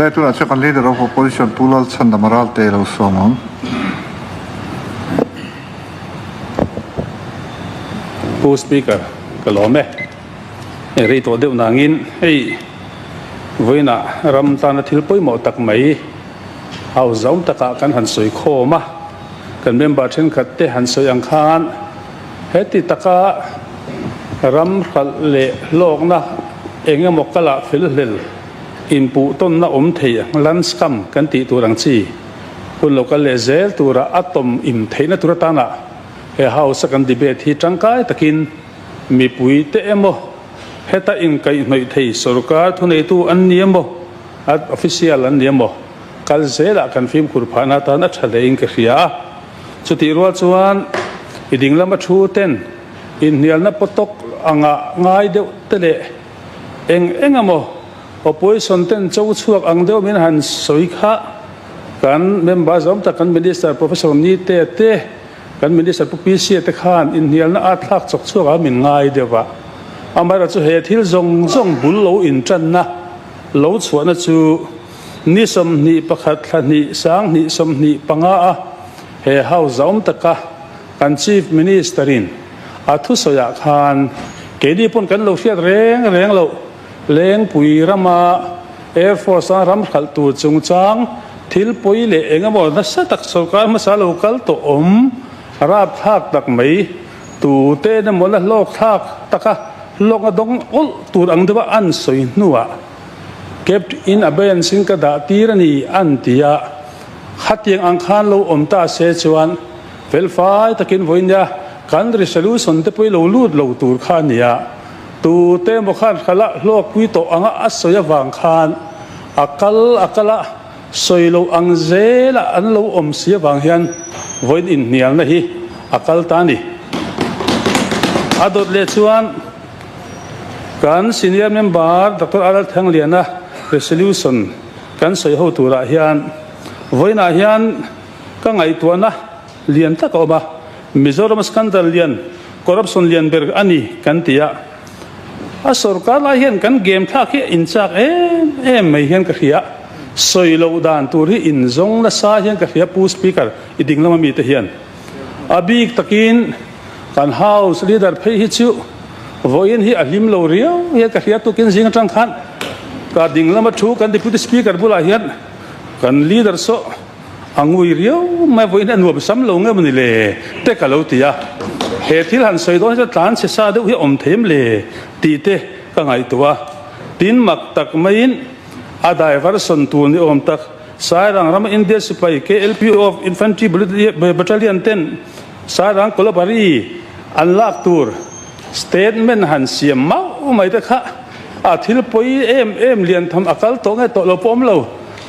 Le tunah chuan kan Leader of Opposition Pu Lalchhandama Ralte lo sawm ang. Pu Speaker, ka lawm e. Hei rei tawh deuh nangin hei vawiinah ram tana thil pawimawh tak mai house zaum takah kan han sawi khawm a, kan member thenkhat te han sawi ang khan heti taka ram hralh leh hlawkna eng emaw kala fel hlel inpuh tawnna awm thei landscam kan tih tur ang chi hun lo kal leh zel tura a tawm im theihna tur atana he house a kan debate hi tangkai takin Mipui te emaw, heta inkaihhnawih thei sorkar thuneitu an ni emaw, at official an ni emaw, kal zelah kan fimkhur phahna atan a tha hlein ka hria a. Chutih rual chuan i ding lama thu ten inhnialna pawtawk anga ngai deuh te leh eng eng emaw opposition ten cho chhuak ang deuh min han sawi kha kan member zawm tak kan minister Professor Nite te Kan Minister Pu PC te khan inhnialna a thlak chawk chhuak ah min ngai deuh a. Amaherawhchu chu he thil zawng zawng bul lo intanna lo chhuahna chu ni 21 thla hnih sang hnih 25 a he House zahawm taka kan Chief Minister in a thusawi ah khan keini pawn kan lo hriat reng reng loh Lengpui rama Air Force a ram hralh tur chungchang thil pawi leh eng emaw nasa tak sorkar hmasa lo kal tawh awm rapthlak tak mai tute emaw la hlawk thlak taka hlawk a dawng awlh tur ang deuha an sawi hnuah kept in abeyance in ka dah tir a ni an ti a, khatiang ang khan lo awm ta se chuan felfai takin vawinia kan resolution te pawh i lo lut lo tur kha a ni a. Tute emaw khan hralh hlawkpui tawh anga a sawi avang khan a kal a kal a, sawi loh ang zela an lo awm si avang hian vawiin inhnialna hi a kal ta a ni. A dawt leh chuan kan senior member Doctor Aral Thangliana resolution kan sawi ho turah hian vawiinah hian ka ngaihtuahna lian tak a awm a, Mizoram scandal lian, corruption lian ber a ni kan ti a. A sorkar lai hian kan game thlak hi in chak em em mai hian ka hria. Sawi loh dan tur hi in zawng nasa hian ka hria Pu Speaker i ding lama mite hian. A bik takin kan House leader phei hi chu vawiin hi a hlim lo riau hian ka hria tukin zing atang khan ka ding lama thu kan Deputy Speaker bulah hian kan leader saw A ngui riau mai vawiin a nuam sam lo nge mawni le te ka lo ti a, he thil han sawi dawn hi chuan tlan chhe sa deuh hi a awm thei em le tih te ka ngaihtuah a, tin mak tak maiin a diversion tur ni awm tak Sairang rama India sipai KLP of Infantry Battalion ten Sairang Kolabari an lak tur statement han siam mauh mai te kha a thil pawi em em lian tham a kal tawh nge tawh lo pawh awm lo.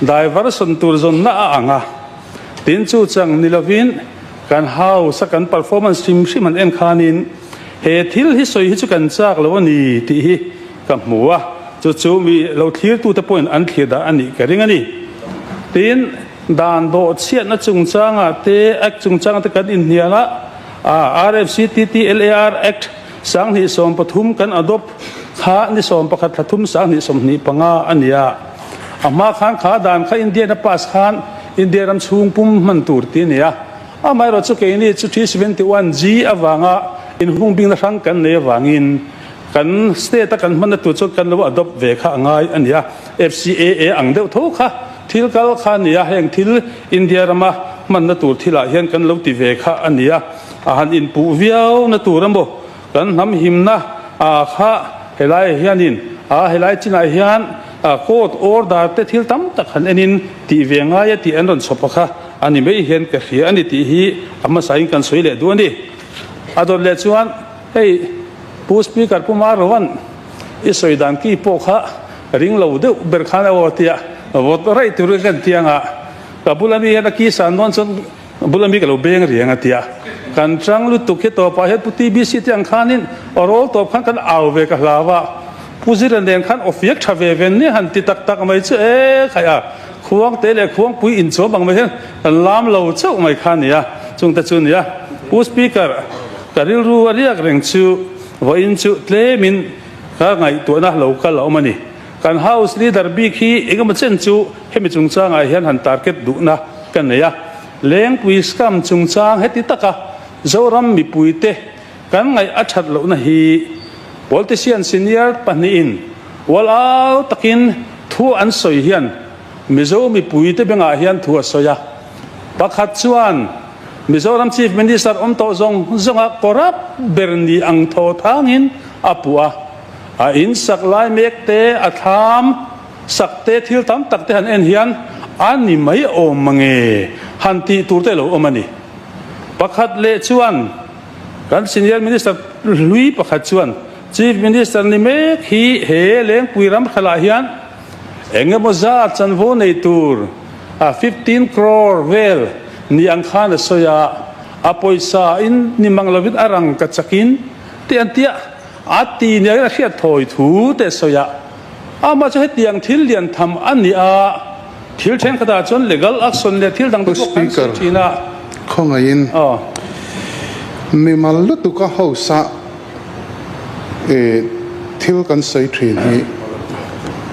Diversion tur zawnna a ang a, tin chu chang ni lovin kan house a kan performance hrim hrim han en khanin he thil hi sawi hi chu kan chak lo a ni tih hi ka hmu a, chu chu mi lo thlirtute pawhin an thlir dah a nih ka ring a ni. Tin, dan dawhchhiatna chungchangah te, Act chungchangah te kan inhnial a, RFCTTLAR Act 2013 kan adopt kha ni 11 thla thum 2025 a ni a. A hma khan kha dan kha India in a pass khan India ram chhung pum hman tur ti a ni a. Amaherawh chu keini chu 371G avanga inhung bingna hrang kan nei avangin kan state a kan hmanna tur chu kan lo adopt ve kha a ngai a ni a. FCAA ang deuh tho kha thil kal kha a ni a, heng thil India rama hmanna tur thilah hian kan lo ti ve kha a ni a. A han inpuh viau na tur emaw kan hnam himna a kha helaiah hianin a helai chinah hian court order te thil tam tak han enin tih ve ngai a tih an rawn chhawp a kha a ni mai hian ka hria a ni tih hi a hmasain kan sawi leh duh a ni. A dawt leh chuan hei Pu Speaker Pu Marovan i sawi dan ki pawh kha ring lo deuh ber khan a aw tia vawt raih turin kan ti anga ka bula mi hian a ki san dawn chuan A bula mi ka lo beng riang a tia. Kan chang lutuk hi tawpah hian Pu TBC te ang khanin aw rawl tawp khan kan au ve ka hlau a. Pu Zira nen khan aw fiak tha ve ven nia han ti tak tak mai chu e khaih a. Khuang te leh khuangpui inchawm ang mai hian kan lam lo chauh mai kha a ni a. Chung te chu a ni a. Pu Speaker, ka rilru a riak reng chu vawiin chu tlemin ka ngaihtuahna lo kal a awm a ni. Kan House Leader bik hi engemaw chen chu hemi chungchangah hian han target duhna ka nei a. Lengpui scam chungchang heti taka Zoram mipuite kan ngaih a that lohna hi politician senior pahnihin ual au takin thu an sawi hian Mizo mipuite bengah hian thu a sawi a. Pakhat chuan Mizoram Chief Minister awm tawh zawng zawnga corrupt ber ni ang thaw thangin a puh a. A in sak lai mek te, a thlam sak te thil tam tak te han en hian a ni mai awm mange han tih tur te lo awm a ni. Pakhat leh chuan kan Senior Minister hlui pakhat chuan Chief Minister ni mek hi he Lengpui ram hralah hian eng emaw zat chanvo nei tur a 15 crore vel ni ang khan a sawi a, a pawisa in ni mang lovin a rang ka chakin tih an tia. A ti nia a hriat thawi thu te sawi a, amah chu hetiang thil lian tham a ni a, thil thenkhatah chuan legal action leh thil dang te pawh kan sawi thin a. Khawngaihin mimal lutuka house-a thil kan sawi thin hi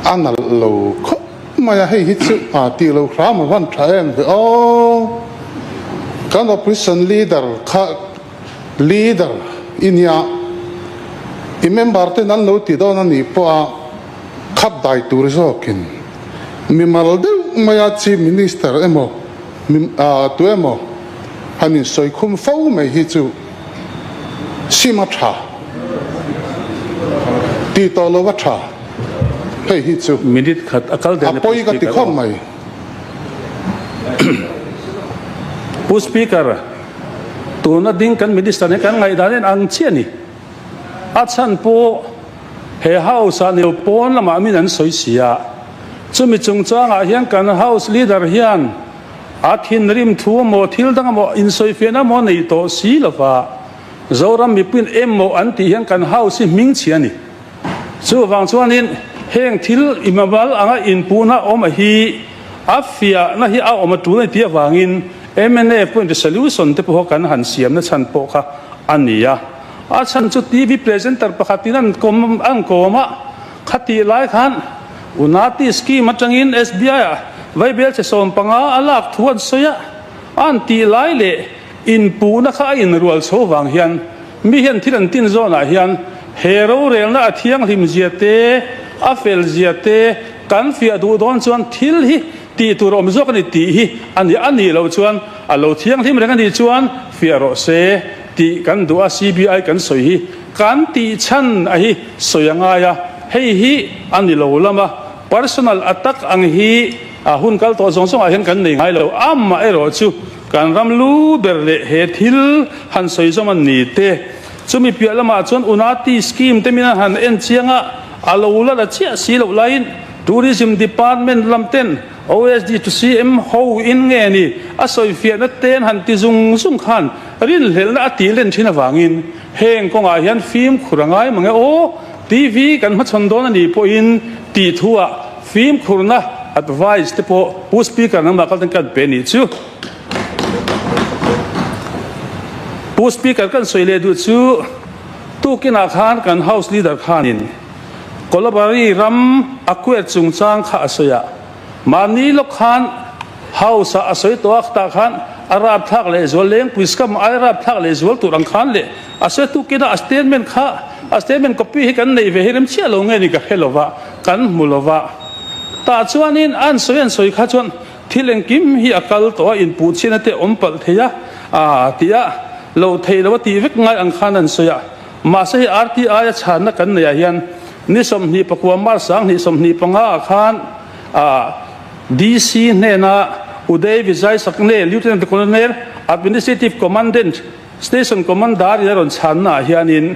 a nalh lo khawp mai a, hei hi chu a tih lo hram a van tha em ve aw, kan opposition leader kha Leader i nia, i member ten an lo ti dawn a nih pawh a khat dai tur zawkin mimal deuh maia Chief Minister emaw tu emaw han insawi khum fo mai hi chu sim a tha ti tawh lo a tha hei hi chu Minute khat a kal a pawi ka ti khawp mai. Pu Speaker. Tuna ding kan Minister nen kan ngaihdan en ang chiah a ni. A chhan pawh he House ah nilo pawn lamah min an sawi si a, chumi chungchangah hian kan House Leader hian a thinrim thu emaw thil dang emaw insawifiahna emaw nei tawh si lova Zoram mipuiin emaw an tih hian kan House hi hming chhia a ni. Chuvang chuanin heng thil imamal anga inpuhna awm a hi a fiahna hi a awm a tul a ni tih avangin mnf pawhin resolution te pawh kan han siamna chhan pawh kha a ni a. A chhan chu TV presenter pakhatin an kawm an kawm a, khatih lai khan Unati scheme atangin SBI ah vaibel che 15 a lak thu an sawi a, an tih lai leh inpuhna kha a inrual chho vang hian Mi hian thil an tin zawnah hian he rorelna a thianghlim zia te, a fel zia te kan fiah duh dawn chuan thil hi tih tur awm zawk a ni tih hi a ni. A nih loh chuan a lo thianghlim reng a nih chuan fiah rawh se tih kan duh a, CBI kan sawi hi kan tih chhan a hi sawi a ngai a, hei hi a ni lo lam a, personal attack ang hi a hun kal tawh zawng zawngah hian kan nei ngai lo, amaherawh chu Kan ram lu ber leh he thil han sawi zawm a ni te. Chumi piah lamah chuan Unati scheme te min an han en chiang a, a lo la la chiah si loh laiin Tourism Department lam ten OSD to CM ho in nge ni a sawi fiahna ten han ti zung zung khan rinhlelhna a tih len thin avangin heng kawngah hian fimkhur a ngai mange aw TV kan hmachhawn dawn a nih pawhin tih thu ah Fimkhurna advice te pawh Pu Speaker nangmah kal ten kan pe nih chu. Pu Speaker kan sawi leh duh chu tukinah khan kan House Leader khanin Kolabari ram a kuet chungchang kha a sawi a, mahni lawk khan House ah a sawi tawh a khatah khan a rapthlak lehzual lengpui scam ai rapthlak lehzual tur ang khan leh a sawi tukinah a statement kha a statement copy hi kan neih ve hi rem chiah lo nge ni ka hre lova. Kan hmu lo va. Tah chuanin an sawi an sawi kha chuan thil engkim hi a kal tawh a, inpuh chhiatna te awm palh thei a, aa tih a, lo theih lo a tih vek ngai ang khan an sawi a. Mahse hei RTI a chhanna kan neih ah hian ni 29 March 2025 ah khan aa DC hnena Uday Vijay Sakne, Lieutenant Colonel, Administrative Commandant, Station Commander in a rawn chhanna ah hianin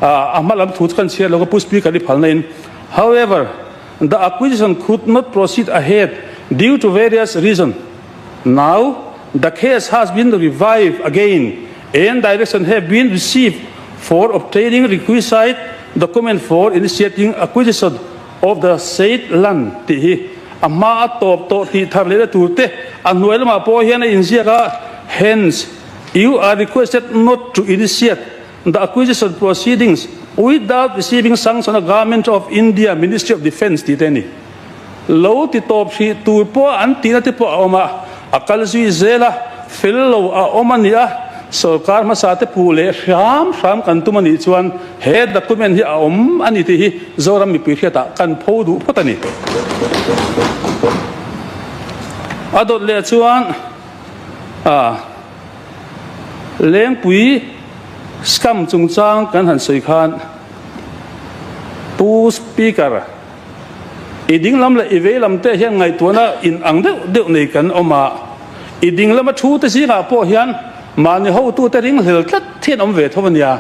a hma lam thu chu kan chhiar lo ka Pu Speaker i phalna in However, the acquisition could not proceed ahead due to various reason. Now, the case has been revived again and direction have been received for obtaining requisite document for initiating acquisition of the said land tih hi a hma a tawp tawh tih thar lehna tur te a hnuai lamah pawh hian a inziak a, hence, You are requested not to initiate the acquisition proceedings Without receiving sanction of Government of India Ministry of Defence tih te a ni. Lo ti tawp hrih tur pawh an tihna te pawh a awm a, a kal zui zel a, fel lo a awm a ni a, sorkar hmasa te puh leh hram hram kan tum a nih chuan he document hi a awm a ni tih hi Zoram mipui hriatah kan pho duh phawt a ni. A dawt leh chuan a Lengpui scam chungchang kan han sawi khan Pu Speaker, I dinglam leh i veilam te hian ngaihtuahna in ang deuh deuh nei kan awm a, i dinglama thu te zingah pawh hian mahni hotute ringhlel tlat hi an awm ve tho a nia.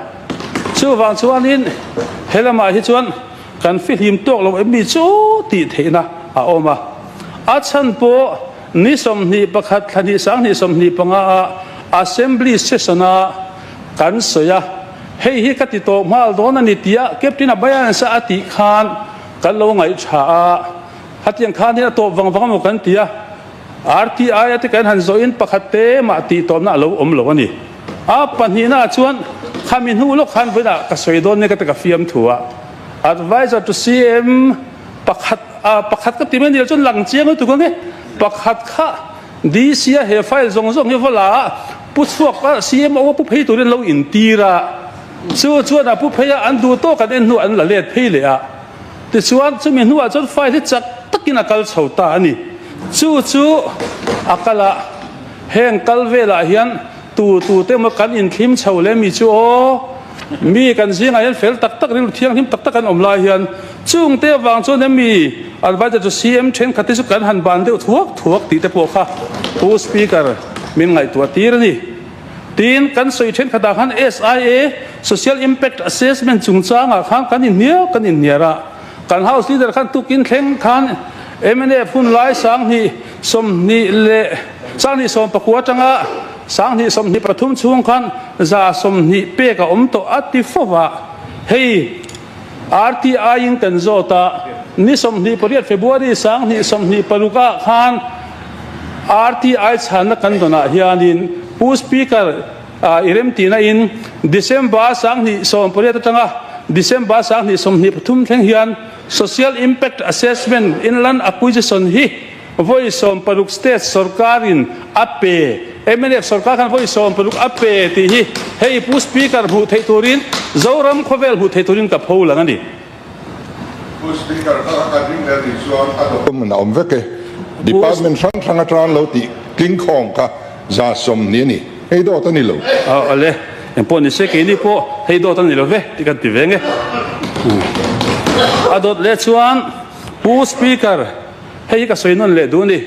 Chuvang chuanin he lamah hi chuan kan fihlim tawk lo em mi chu tih theihna a awm a. A chhan pawh ni 21 thla hnih 2025 ah Assembly session a kan sawi a, hei hi ka ti tawh nghal dawn a ni tia Captain Abayansa a tih khan kan lo ngaihṭha a, hetiang khan hian a tawp vang vang emaw kan ti a, RTI a te kan han zawhin pakhat te mah tih tawpna a lo awm lo a ni. A pahnihna ah chuan khami hnu lawk khan vawiinah ka sawi dawn nia ka ti ka fiamthu a, Adviser to CM pakhat pakhat ka ti mai ni lo chuan lang chiang lutuk ang e, pakhat kha DC a he file zawng zawng hi va la a, Pu Chhuak a CMO a pu phei turin lo intir a, chu chuan a pu phei a an duh tawk an en hnu an la let phei leh a, tichuan chumi hnuah chuan file hi chak takin a kal chho ta a ni. Chu chu a kal a, heng kal velah hian tu tu te emaw kan inthlim chho leh mi chu aw, mi kan zingah hian fel tak tak rilru thianghlim tak tak an awm lai hian chungte avang chuan hemi adviser chu CM thenkhat te chu kan han ban deuh thuak thuak tih te pawh kha Pu Speaker min ngaihtuah tir a ni. Tin, kan sawi thenkhatah khan SIA, Social Impact Assessment, chungchangah khan kan inhniau kan inhniar a, kan House Leader khan tukin thleng khan mnf hun lai 20 20 leh 2019 atanga 2023 chhung khan 20% pek a awm tawh a ti fo va, hei RTI in kan zawt a, ni 28 February 2026 ah khan RTI chhanna kan dawnah hianin Pu Speaker i remtihna in December 2018 atanga December 2023 thleng hian Social Impact Assessment Inland Acquisition hi Vawi 60 state sorkarin a pe, mnf sorkar khan vawi 60 a pe tih hi hei Pu Speaker hmuh theih turin Zoram khawvel hmuh theih turin ka pho lang a ni. Pu Speaker, kha kan ring leh nih chuan a document a awm vek e. Department hrang hrang atang lo tih tling khawm kha 20 a ni. Hei dawt a ni lo. Awle, engpawh ni se keini pawh hei dawt a ni lo ve tih kan ti ve nge. A dawt leh chuan Pu Speaker, Hei hi ka sawi nawn leh duh a ni.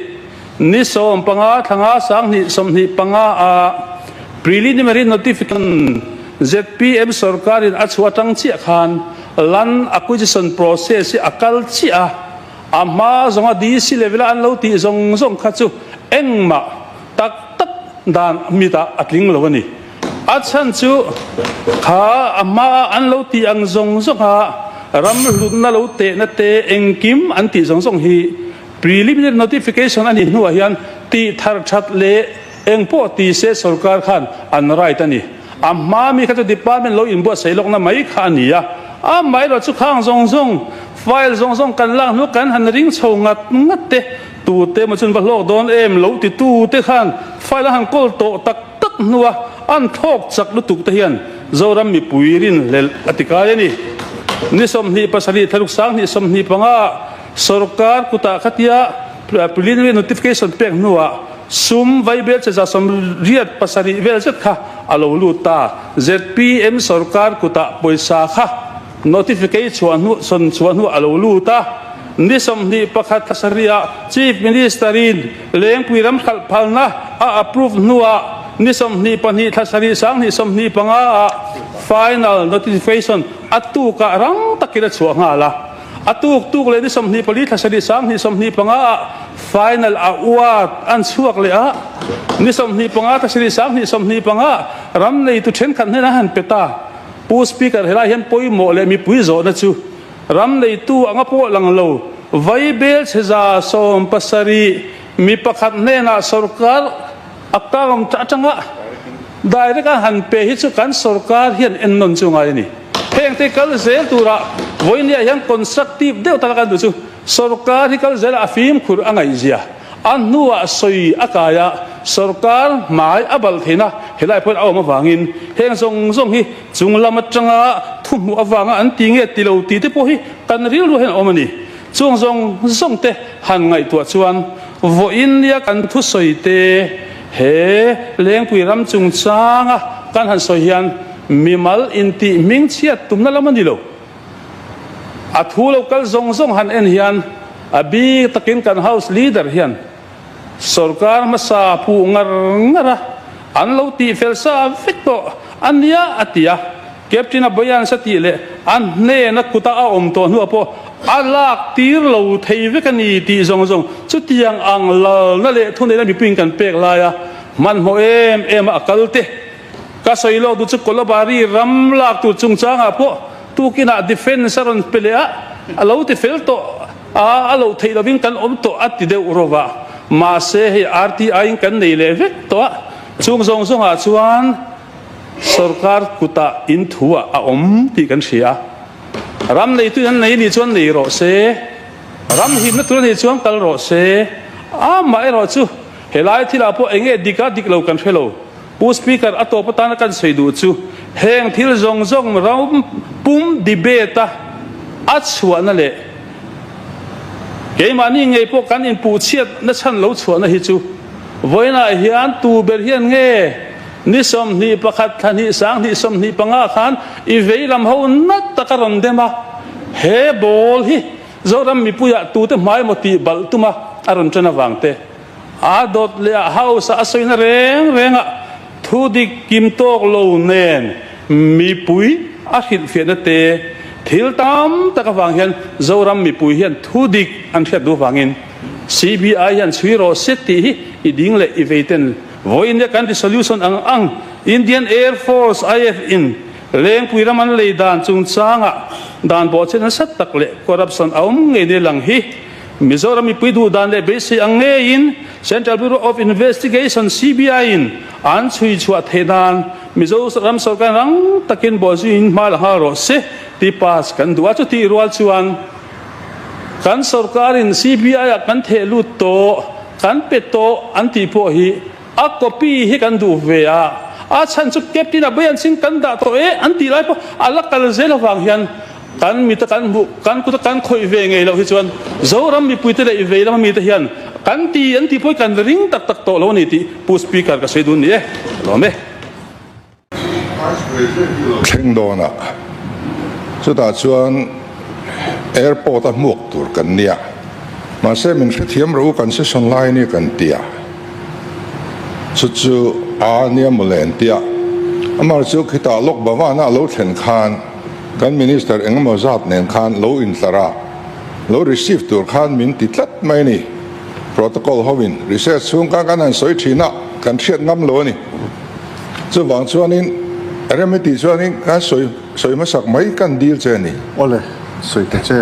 Ni 15 thlanga 2025 a Preliminary Notification zpm sorkarin a chhuah atang chiah khan Land Acquisition Process hi a kal chiah a, a hma zawnga DC level a an lo tih zawng zawng kha chu engmah tak tak dan mitah a tling lo a ni. A chhan chu kha a hmaa an lo tih ang zawng zawnga ram hlutna lo tehna te engkim an tih zawng zawng hi preliminary notification a nih hnuah hian tih thar that leh eng pawh ti se sorkar khan an right a ni. A hma mi kha chu department lo inbuatsaih lawkna mai kha a ni a, amaherawh chu khang zawng zawng file zawng zawng kan lak hnu kan han ring chho ngat ngat te tute emaw chuan va hlawk dawn em lo titu te khan file a han kawl tawh tak tak hnua an thlawk chak lutuk te hian Zoram mipui rinhlelh a ti kai a ni. Ni 27 thlaruk 2025 sorkar kutah khatia preliminary notification pek hnuah sum vaibel che 87 vel zet kha a lo lut ta. Zpm sorkar kutah pawisa kha notification chhuah hnuah a lo lut a. Ni 21 thla sarihah Chief Minister-in Lengpui ram hralh phalna a approve hnuah ni 22 thla sarih 2025 ah final notification a tukah rang takin a chhuah nghal a. A tuk tuk leh ni 24 thla sarih 2025 ah final award an chhuak leh a, ni 25 thla sarih 2025 ah ram neitu thenkhat hnenah han pe ta. Pu Speaker helai hian pawimawh leh mipui zawhna chu Ram neitu anga pawh lang lo, vaibel chhe 70 mi pakhat hnenah sorkar account atanga direct a han pe hi chu kan sorkar hian ennawn chu ngai a ni. Hengte kal zel turah vawinia hian constructive deuh taka kan duh chu sorkar hi kal zelah a fimkhur a ngaihzia a hnuah sawi a kai a, sorkar hmai a balh theihna helai pawhin a awm avangin heng zawng zawng hi chung lam atanga thuhmuh avanga an ti nge ti lo tih te pawh hi kan rilru hian a awm a ni. Chung zawng zawng te han ngaihtuah chuan vawiin nia kan thusawi te he Lengpui ram chungchanga kan han sawi hian mimal intih hmingchhiat tumna lam a ni lo. A thu lo kal zawng zawng han en hian a bik takin kan House Leader hian Sorkar hmasa puh ngar ngar a, an lo tih fel sa vek tawh a nia a ti a. Captain a Bayans a tih leh a hnena kuta a awm tawh hnuah pawh a lak tir lo thei vek a ni tih zawng zawng chutiang ang lalna leh thuneihna mipuiin kan pek laia hmanhmawh em em a a kal te. Ka sawi lawk duh chu Kolabari ram lak tur chungchangah pawh tukinah defence a rawn pe leh a, a lo ti fel tawh a, a loh theih lovin kan awm tawh a ti deuh rawh a. Mahse hei RTI in kan nei leh vek tawh a, chung zawng zawngah chuan Sorkar kutah in thu ah a awm tih kan hria a, ram neitu an nei nih chuan nei rawh se, ram himna tur a nih chuan kal rawh se, amaherawh chu helai thilah pawh eng nge dik a dik lo kan hre lo. Pu Speaker, a tawp atana kan sawi duh chu heng thil zawng zawng ram pum debate a a chhuahna leh keimahni ngei pawh kan inpuhchhiat na chhan lo chhuahna hi chu vawiinah hian tu ber hian nge Ni 21 thla hnih 20 25 khan i vei lam ho nat tak a rawn dem a, he ball hi Zoram mipuiah tute hmai emaw tih balh tum a a rawn ṭan avang te, a dawt leh a house ah a sawina reng reng ah thu dik kim tawk lo nen mipui a hrilhfiahna te thil tam tak avang hian Zoram mipui hian thu dik an hriat duh avangin CBI hian chhui rawh se tih hi i ding leh i vei ten Vawiin nia kan resolution ang ang Indian Air Force, IAF, in Lengpui ram an lei dan chungchangah dan bawhchhe nasa tak leh corruption a awm ngei ni lang hi Mizoram mipui duh dan leh beisei ang ngeiin Central Bureau of Investigation, CBI, in an chhui chhuah theih nan Mizoram sorkar rang takin bawhzuiin hma la nghal rawh se tih pass kan duh a. Chutih rual chuan kan sorkarin CBI ah kan theh lut tawh. Kan pe tawh an tih pawh hi a copy hi kan duh ve a, a chhan chu Captain Abhayan Singh kan dah tawh e an tih lai pawh a la kal zel avang hian kan mita kan hmuh kan kuta kan khawih ve ngei loh hi chuan Zoram mipuite leh i vei lama mite hian kan ti an tih pawh hi kan ring tak tak tawh lo a ni tih Pu Speaker ka sawi dun ni e, ka lawm e. Thleng dawnah chutah chuan airport a hmuak tur kan nia, mahse min hrethiam rawh u kan session lai ania kan tia, chu chu a nia mawle an tia, amah chu khitah Lok Bhavan a lo thlen khan kan minister engemaw zat nen khan lo intlar a, lo receive tur khan min ti tlat mai a ni, protocol hovin recess chhung khan kan han sawi thin a, kan hriat ngam lo a ni. Chuvang chuanin rem i tih chuanin kan sawi sawi hmasak mai kan dil che a ni. Awle, sawi ta che.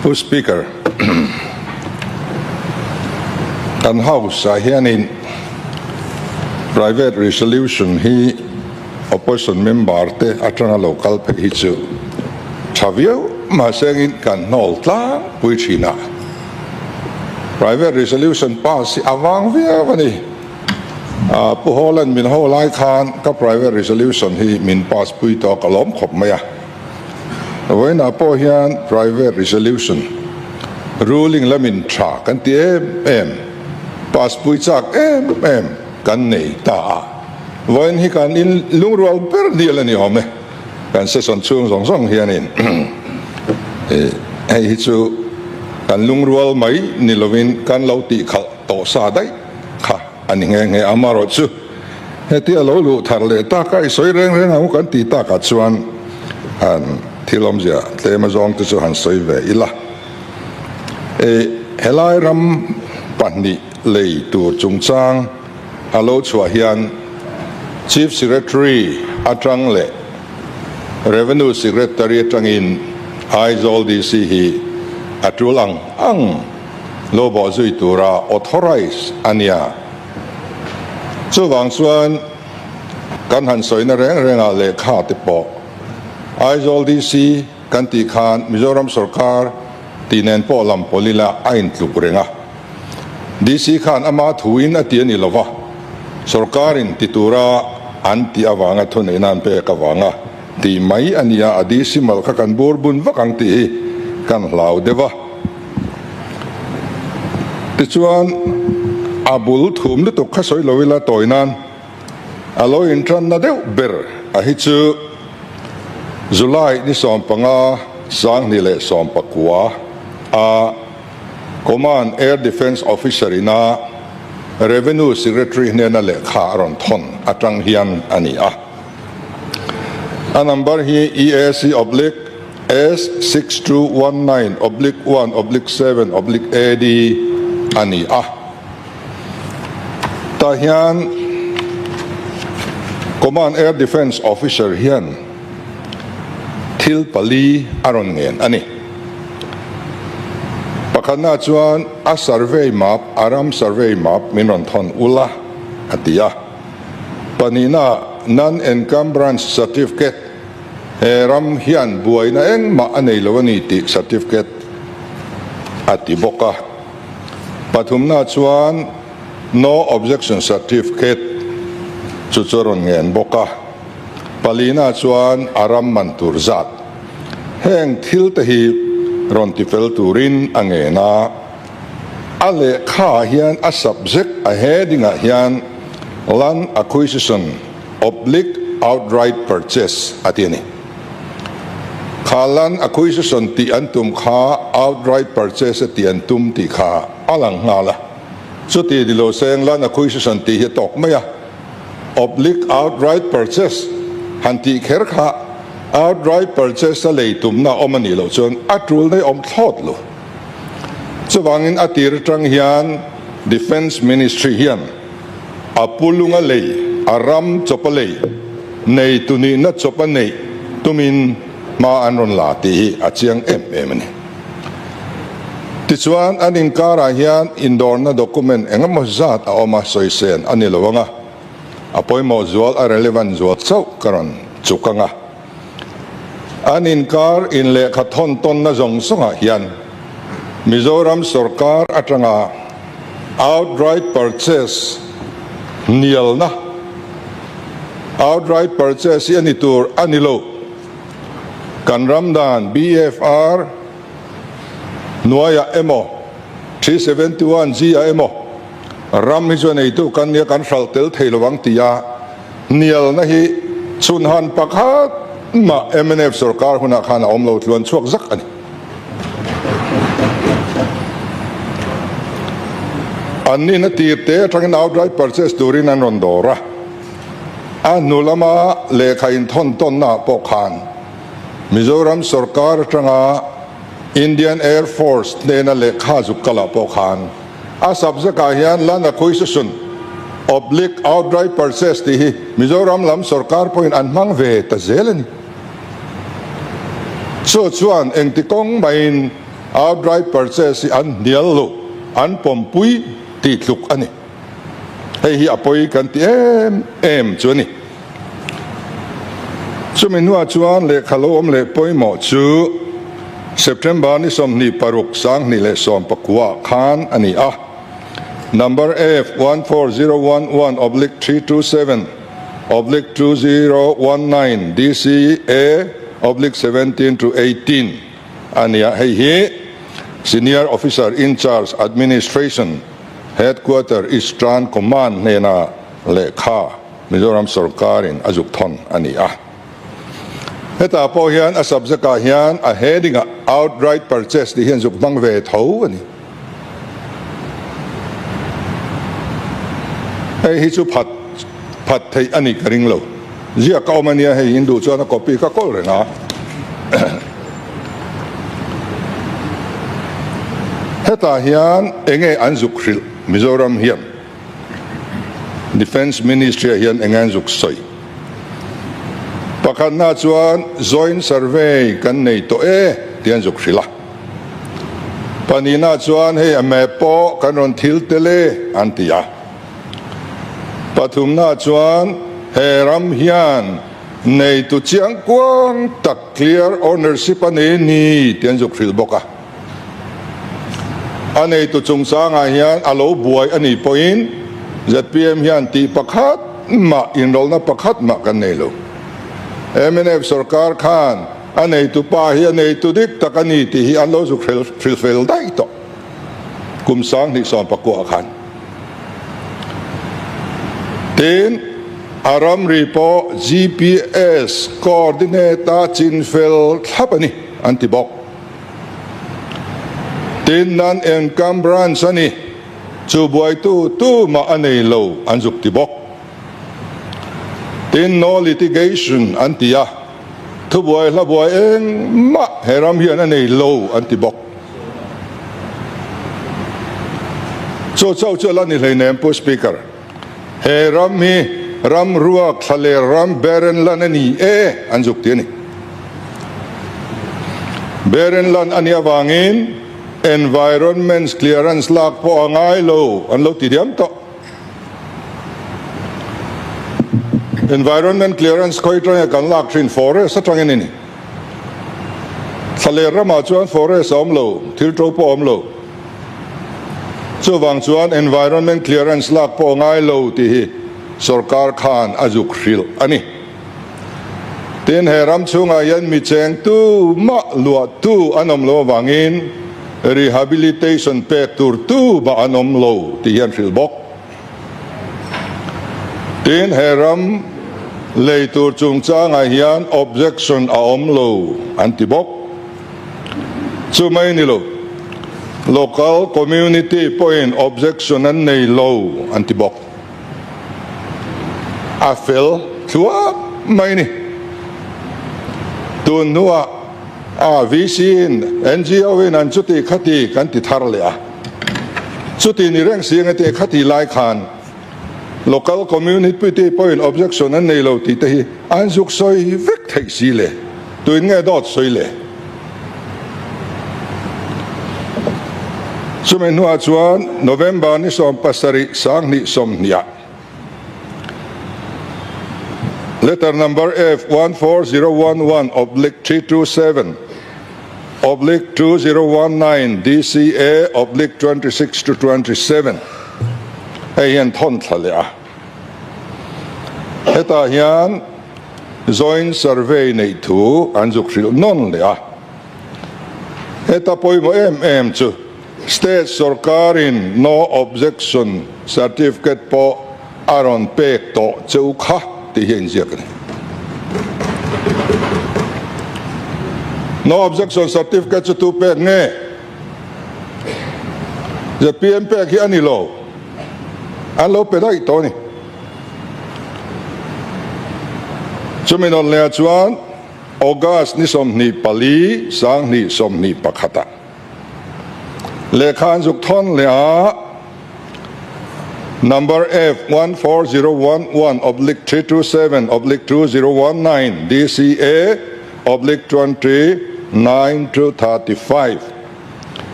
Pu Speaker, kan House ah hianin Private Resolution hi Opposition member te atanga lo kal phei hi chu tha viau mahse angin kan hnawl tlangpui thin a, Private Resolution pass hi a vang viau a ni. Pu Hawla'n min ho lai khan ka Private Resolution hi min pass pui tawh a ka lawm khawp mai a. Vawiinah pawh hian Private Resolution ruling lamin tha kan ti em em, pass pui chak em em kan nei ta a. Vawiin hi kan in lungrual ber dial a ni awm e, kan session chhung zawng zawng hianin hei hi chu kan lungrual mai ni lovin kan lo tih khalh tawh sa daih kha a ni nghe nghe. Amaherawhchu hetia lo luh thar leh taka i sawi reng reng ang u kan tih takah chuan han thil awmzia tlem azawng te chu han sawi ve ila. Helai ram pahnih lei tur chungchang A lo chhuah hian Chief Secretary atang leh Revenue Secretary atangin Aizawl DC hi a tul ang ang. lo bawhzui tura authorise a nia. Chuvang chuan kan han sawina reng rengah lehkha te pawh Aizawl DC kan tih khan Mizoram sawrkar tih nen pawh lam pawl ila a intluk reng a. DC khan ama thuin a ti a ni lova, sawrkarin ti tura an tih avanga thuneihna an pek avanga tih mai a nia, a DC mal kha kan bur bun vak ang tih hi kan hlau deuh a. Tichuan, a bul thum lutuk kha sawi lo ila tawi nan a lo intanna deuh ber a hi chu July ni 15 2019 a Command Air Defence Officer ina Revenue Secretary hnena lehkha a rawn thawn atang hian a ni a. A number hi EAC oblique S6219 oblique 1 oblique 7 oblique AD a ni a. Tah hian Command Air Defence Officer hian thil pali a rawn ngen a ni. Pakhatna chuan a survey map, a ram survey map min rawn thawn ula a ti a. Pahnihna Non-Encumbrance Certificate, he ram hian buaina engmah a nei lo a ni tih certificate a ti bawk a. Pathumna chuan No Objection Certificate chu chu a rawn ngen bawk a. Palina chuan a ram man tur zat heng thil te hi rawn tifel turin a ngen a. A lehkhaah hian a subject a heading ah hian Land Acquisition Oblique Outright Purchase a ti a ni. Kha land acquisition tih an tum kha outright purchase a tih an tum tih kha a lang nghal a. Chuti ni lo seng land acquisition tih hi a tawk mai a. Oblique outright purchase han tih kher kha outright purchase a lei tumna awm a nih loh chuan a tul nei awm thlawt lo. Chuvangin a tir atang hian Defence Ministry hian a pulunga lei, a ram chawpa lei, nei tu nihna chawpa neih tumin hma an rawn la tih hi a chiang em em a ni. Tichuan, an inkarah hian indawrna document engemaw zat a awm a, sawisen a ni lo ang a, a pawimawh zual, a relevant zual chauh ka rawn chuk ang a. An inkar in lehkha thawn tawnna zawng zawngah hian Mizoram sawrkar atanga outright purchase hnialna, outright purchase hi a ni tur a ni lo, kan ram dan BFR hnuaiah emaw 371 G ah emaw ram hi chu a neitu kan nia kan hralh tel thei lo ang tia Hnialna hi chhunhan pakhat mah mnf sorkar hunah khan a awm lo tluan chhuak zak a ni. An nihna tir te atangin outright purchase turin an rawn dawr a, a hnu lama lehkha inthawn tawnnaah pawh khan Mizoram sorkar atanga Indian Air Force hnena lehkha zuk kalah pawh khan A subject ah hian Land Acquisition Oblique Outright Purchase tih hi Mizoram lam sorkar pawhin an hmang ve ta zel a ni. Chu chuan engti kawng maiin outright purchase hi an hnial lo, an pawmpui tih tluk a ni. Hei hi a pawi kan ti em em chu a ni. Chumi hnuah chuan lehkha lo awm leh pawimawh chu September ni 26 2019 khan a ni a, Number F 14011 oblique 327 oblique 2019 DCA oblique 17 to 18 a ni a, hei hi Senior Officer in Charge Administration Headquarter Eastern Command hnena lehkha Mizoram sorkarin a zuk thawn a ni a. Hetah pawh hian a subject ah hian a heading ah outright purchase tih hian zuk hmang ve tho a ni. Hei hi chu phat phat theih a nih ka ring lo. Ziak ka awm a nia hei in duh chuan a copy ka kawl reng a. Hetah hian enge an zuk hrilh Mizoram hian? Defence Ministry ah hian eng an zuk sawi. Pakhatna chuan Joint Survey kan nei tawh e tih an zuk hrilh a. Pahnihna chuan hei a map pawh kan rawn thil tel e an ti a. Pathumna chuan he ram hian neitu chiangkuang tak clear ownership a nei ni tih an zuk hrilh bawk a. A neitu chungchangah hian a lo buai a nih pawhin zpm hian tih pakhat mah inrawlhna pakhat mah kan nei lo. Mnf sorkar khan a neitu pa hi a neitu dik tak a ni tih hi an lo zuk hrilh fel daih tawh kum 2019 khan. Tin, a ramri pawh GPS coordinate-a chinfel thlap a ni an ti bawk. Tin, nan encumbrance a ni, chu buaitu tumah a nei lo an zuk ti bawk. Tin, no litigation an ti a, thubuai hlabuai engmah he ram hian a nei lo an ti bawk. Chu chauh chu a la ni hleinem Pu Speaker. He ram hi ram ruak thlaler ram barren land a ni e an zuk ti a ni. Barren land a nih avangin environment clearance lak pawh a ngai lo an lo ti diam tawh. Environment clearance khawi atanga kan lak thin forest atangin a ni. Thlaler ramah chuan forest a awm lo, thil to pawh a awm lo. Chuvang chuan environment clearance lak pawh a ngai lo tih hi sorkar khan a zuk hrilh a ni. Tin, he ram chhungah hian mi chengtu mah luahtu an awm lo avangin rehabilitation pek tur tu mah an awm lo tih hi an hrilh bawk. Tin, he ram lei tur chungchangah hian objection a awm lo an ti bawk. Chu mai ni lo, local community pawhin objection an nei lo an ti bawk. A fel thluak mai ni. Tun hnuah a VC in NGO in an chuti khati kan ti thar leh a. Chuti ni reng si enge khati lai khan local community pawhin objection an nei lo tih te hi an zuk sawi vek theih si le. Tuin nge dawt sawi le? Chumi hnuah chuan November ni 70 2020ah letter number F14011 oblique 327 oblique 2019 DCA oblique 26 to 27 hei hian thawn thla leh a. Hetah hian Joint Survey neih thu an zuk hrilh nawn leh a. Heta pawimawh em em chu State sorkarin No Objection Certificate pawh a rawn pek tawh cheu kha tih hi a inziak a ni. No Objection Certificate chu tu pek nge? Zpm pek hi a ni lo. An lo pe daih tawh a ni. Chumi nawn lehah chuan August ni 24, 2021 ah lehkha an zuk thawn leh a, Number F14011 oblique 327 oblique 2019 DCA oblique 29 to 35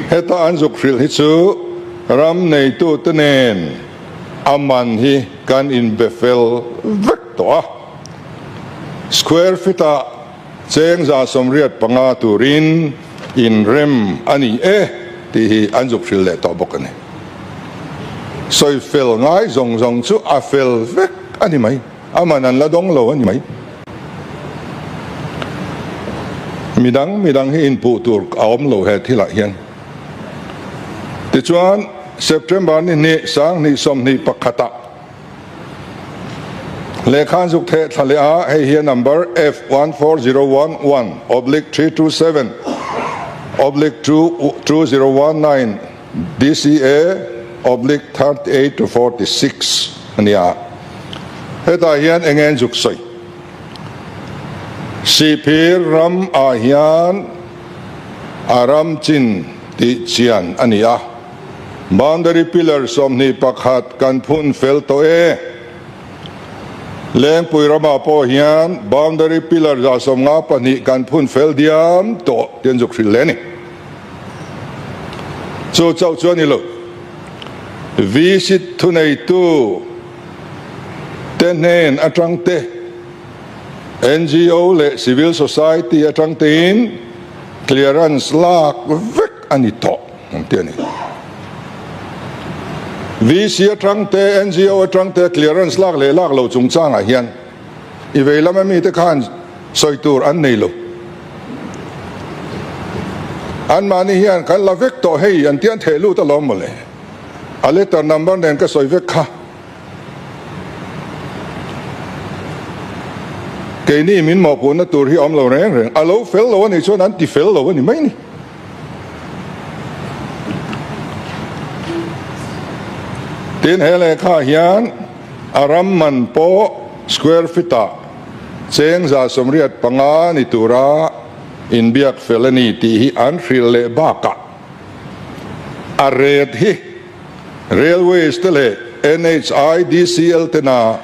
Heta an zuk hrilh hi chu ram neitute nen a man hi kan inbe fel vek tawh a. Square feet ah cheng 185 turin inrem a ni e tih hi an zuk hrilh leh tawh bawk a ni. Sawi fel ngai zawng zawng chu a fel vek a ni mai, a man an la dawng lo a ni mai. Midang midang hi inpuh tur a awm lo he thilah hian. Tichuan, September ni hnih 2021 ah lehkha an zuk theh thla leh a, hei hi a number F14011 oblique 327 oblique 2019 DCA oblique 38 to 46 a ni a. Hetah hian eng nge an zuk sawi? Sihphir ram ah hian a ram chin tih chian a ni a. Boundary pillar 21 kan phun fel tawh e. Lengpui ramah pawh hian boundary pillar 52 kan phun fel diam tawh tih an zuk hrilh hle a ni. Chu chauh chu a ni lo. VC thuneitu te hnen atang te, NGO leh civil society atang tein clearance lak vek a ni tawh an ti a ni. VC atang te, NGO atang te clearance lak leh lak lo chungchangah hian i vei lama mite khan sawi tur an nei lo. Anmahni hian kan la vek tawh hei an tian theh lut alawm mawle. A letter number nen ka sawi vek kha. Keini min mawhpuhna tur hi a awm lo reng reng. A lo fel lo a nih chuan an ti fel lo a ni mai ni. Tin he lehkha hian a ram man pawh square feet ah cheng 185 ni tura inbiak fel a ni tih hi an hrilh leh bakah a ret hi Railways te leh NHIDCL tena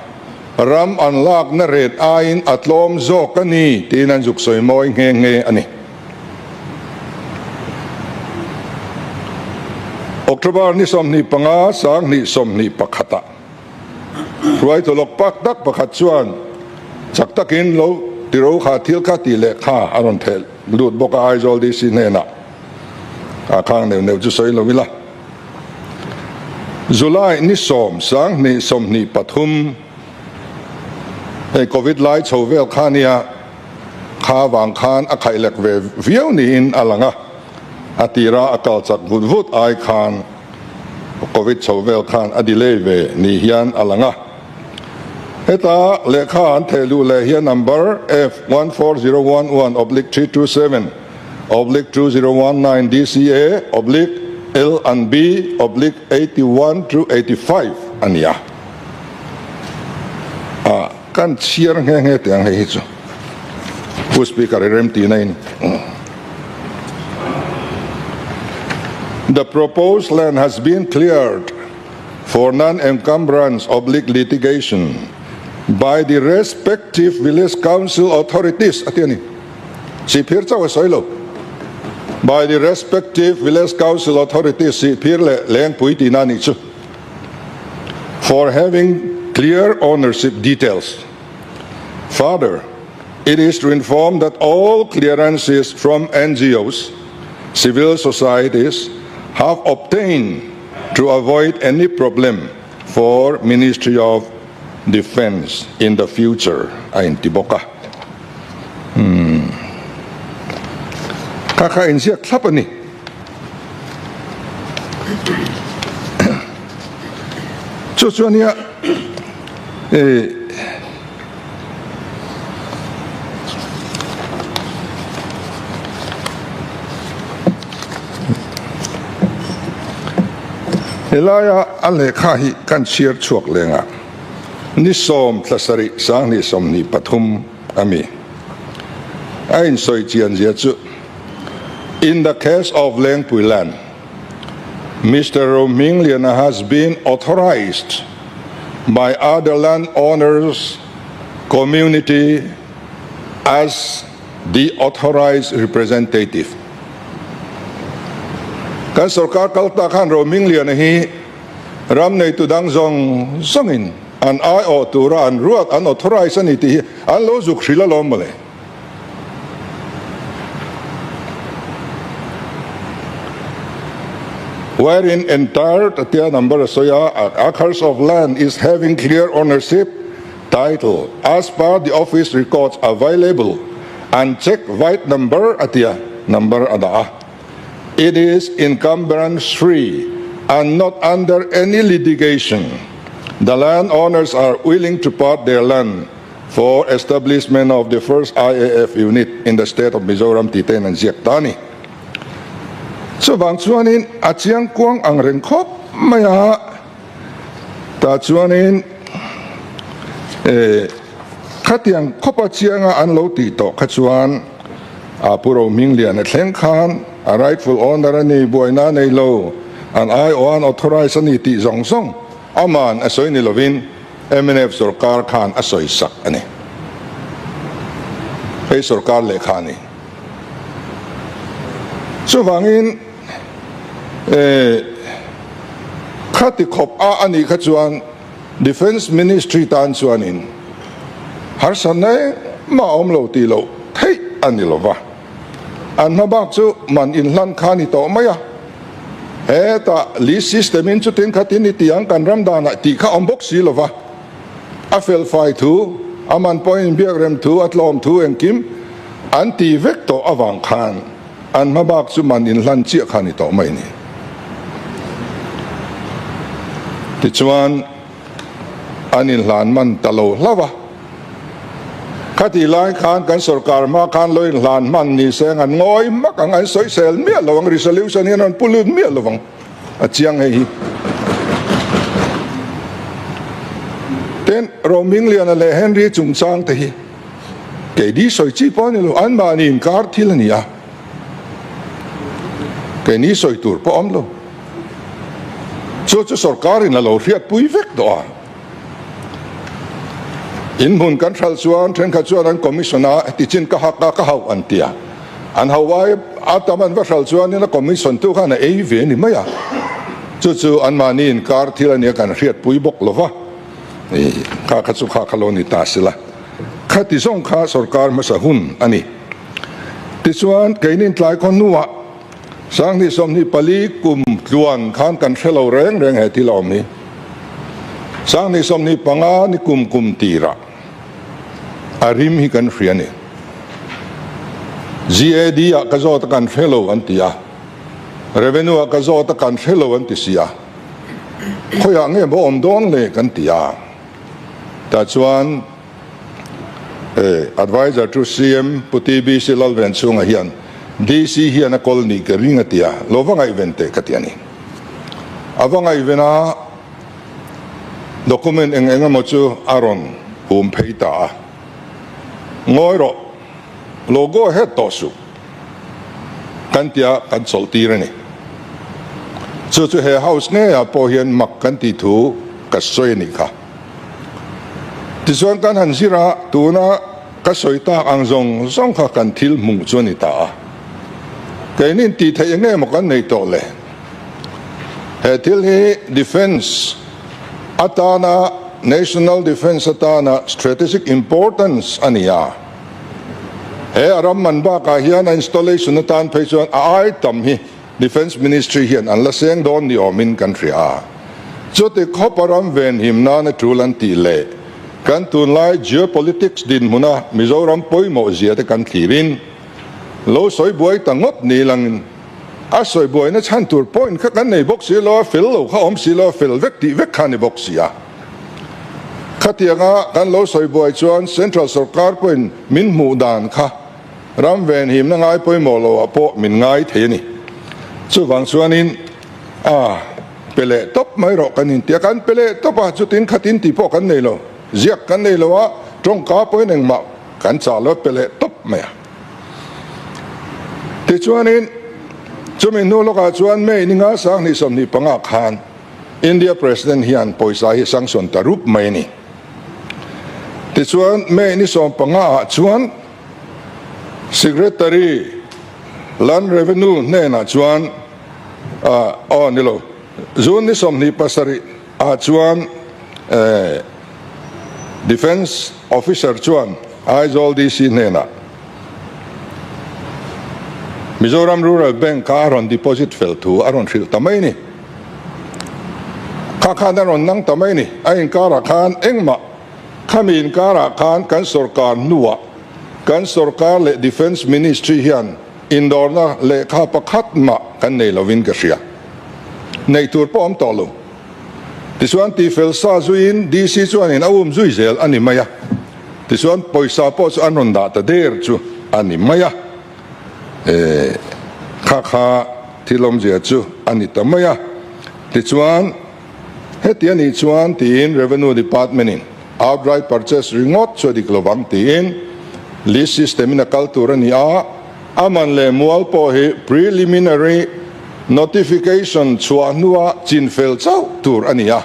ram an lakna ret aiin a tlawm zawk a ni tiin an zuk sawi mawi nghe nghe a ni. October ni 25, 2021 ah hruaitu lawk pak tak pakhat chuan chak takin lo tiro kha thil kha tih leh kha a rawn theh lut bawk a Aizawl DC hnenah a khang neuh neuh chu sawi lo ila. July ni 10, 2023 hei Covid lai chho vel kha nia. Kha vang khan a khaihlek ve viau niin a lang a, a tira a kal chak vut vut ai khan Covid chho vel khan a delay ve ni hian a lang a. Heta lehkha an theh luh leh hian number F14011 oblique 327 oblique 2019 DCA oblique L and B oblique 81 to 85 a ni a. Kan chhiar nghe nghe teh ang hei hi chu Pu Speaker i remtihna in. The proposed land has been cleared for non-encumbrance oblique litigation by the respective village council authorities a ti a ni. Sihphir chauh a sawi lo. By the respective village council authorities Sihphir leh Lengpui tihna a nih chu. For having clear ownership details. Further, it is to inform that all clearances from NGOs, civil societies have obtained to avoid any problem for Ministry of Defence in the future a inti bawk a. Umm. Kha kha inziak thlap a ni. Chu chu ania eh Helaia a lehkha hi kan chhiar chhuak leng a, ni 10 thla 7 2023 a mi. A insawi chian zia chu In the case of Lengpui land, Mister Rohmingliana has been authorised by other land owners community as the authorised representative. Kan sorkar kal ta khan Rohmingliana hi ram neitu dang zawng zawngin an aiawh tura an ruat an authorise a ni tih hi an lo zuk hrilh alawm mawle. Wherein entire tia number a sawi a, acres of land is having clear ownership title as per the office records available and check white number a tia number a dah a. It is encumbrance free and not under any litigation. The land owners are willing to part their land for establishment of the first IAF unit in the state of Mizoram tih tein an ziak ta a ni. Chuvang chuanin a chiang kuang ang reng khawp mai a, tah chuanin eh khatiang khawpa chianga an lo tih tawh kha chuan a Pu Rohminglian a thleng khan a rightful owner a ni, buaina a nei lo, an aiawh an authorise a ni tih zawng zawng aman a sawi ni lovin Mnf sorkar khan a sawi sak a ni. Hei sorkar lehkha a ni. Chuvangin Eh, khati khawp a anih kha chuan Defence Ministry tan chuanin harsatna engmah a awm lo tih loh theih a ni lova. An hma bak chu man inhlan kha a ni tawh mai a. Hetah lease system in chutin khatin i ti ang kan ram danah tih kha awm bawk si lova. A felfai thu, a man pawhin inbiakrem thu, a tlawm thu engkim an ti vek tawh avang khan an hma bak chu man inhlan chiah kha a ni tawh mai a ni. Tichuan, an inhlan man ta lo hlauh a. Khatih lai khan kan sorkar hma khan lo inhlan hman ni se an ngawi hmak ang, an sawisel miah lo ang, resolution hian an pu lut miah lo ang, a chiang hei hi. Tin, Rohmingliana leh Henry chungchang te hi keini sawi chi pawh a ni lo, anmahni inkar thil a ni a, keini sawi tur pawh a awm lo. Chu chu sorkarin a lo hriatpui vek tawh a. In hmun kan hralh chuan thenkhat chuan an commission a, heti chin ka hak a, ka hauh an ti a. An hauh ai a tam an va hralh chuanin a commission tu khan a ei ve ni mai a. Chu chu anmahni inkar thil a nia kan hriatpui bawk lo va. Kha kha chu kha kha lo ni ta sela. Khati zawng kha sorkar hmasa hun a ni. Tichuan keinin tlai khaw hnuah Sanghnih 24 kum tluan khan kan hre lo reng reng he thil a awm hi. Sanghnih 25 ni kum kum tirah a rim hi kan hria a ni. GAD ah ka zawt a kan hre lo an ti a, Revenue ah ka zawt a kan hre lo an ti si a, khawiah nge maw awm dawn le kan ti a. Tah chuan. Adviser to CM Pu TBC Lalvenchhunga hian DC hian a kawl nih ka ring a ti a, lo va ngaihven teh ka ti a ni. A va ngaihven a, document eng eng emaw chu a rawn hum phei ta a. Ngawi rawh, lo go ahead tawh suh kan tia kan chawlh tir a ni. Chu chu he house ngeiah pawh hian mak kan tih thu ka sawi a nih kha. Tichuan kan han zir a, tuna ka sawi tak ang zawng zawng kha kan thil hmuh chu a ni ta a. Keinin tih theih eng emaw kan nei tawh le? He thil hi defence atana, national defence atana strategic importance a ni a. He a ram man bakah hian a installation atan phei chuan a ai tam hi Defence Ministry hian an la seng dawn ni awmin kan hria a, chuti khawpa ram venhim nana tul an tih leh kan tunlai geopolitics dinhmuna Mizoram pawimawh zia te kan thlirin lo sawi buai ta ngawt ni langin a sawi buaina chhan tur point kha kan nei bawk si lo a, fel lo kha awm si lo a, fel vek tih vek kha a ni bawk si a. Khatianga kan lo sawi buai chuan Central sorkar pawhin min hmuh dan kha Ram venhimna ngai pawimawh loah pawh min ngai thei a ni. Chuvang chuanin a pe leh tawp mai rawh kan inti a, kan pe leh tawp a, chutin khatin tih pawh kan nei lo, ziak kan nei lo a, tawngka pawhin engmah kan chah lo a, pe leh tawp mai a. Tichuanin chumi hnu lawkah chuan May ni nga 2025 khan India President hian pawisa hi sanction ta rup mai a ni. Tichuan May ni 15 ah chuan Secretary Land Revenue hnenah chuan aw ni lo, June ni 27 ah chuan Defence Officer chuan Aizawl DC hnenah Mizoram Rural Bank kha a rawn deposit fel thu a rawn hrilh ta mai a ni. Kha khan a rawn nang ta mai a ni. A inkarah khan engmah Khami inkarah khan kan sorkar hnuah kan sorkar leh Defence Ministry hian indawrna lehkha pakhat mah kan nei lovin ka hria. Neih tur pawh awm tawh lo. Tichuan tifel sa zuiin DC chuanin a um zui zel a ni mai a. Tichuan pawisa pawh chu an rawn dah ta der chu a ni mai a. E, kha kha thil awmzia chu a ni ta mai a. Tichuan. Heti a nih chuan tiin Revenue Department-in outright purchase ringawt chu a dik lovang tiin lease system-in a kal tur a ni a, a man leh mual pawh hi preliminary notification chhuah hnua chinfel chauh tur a ni a,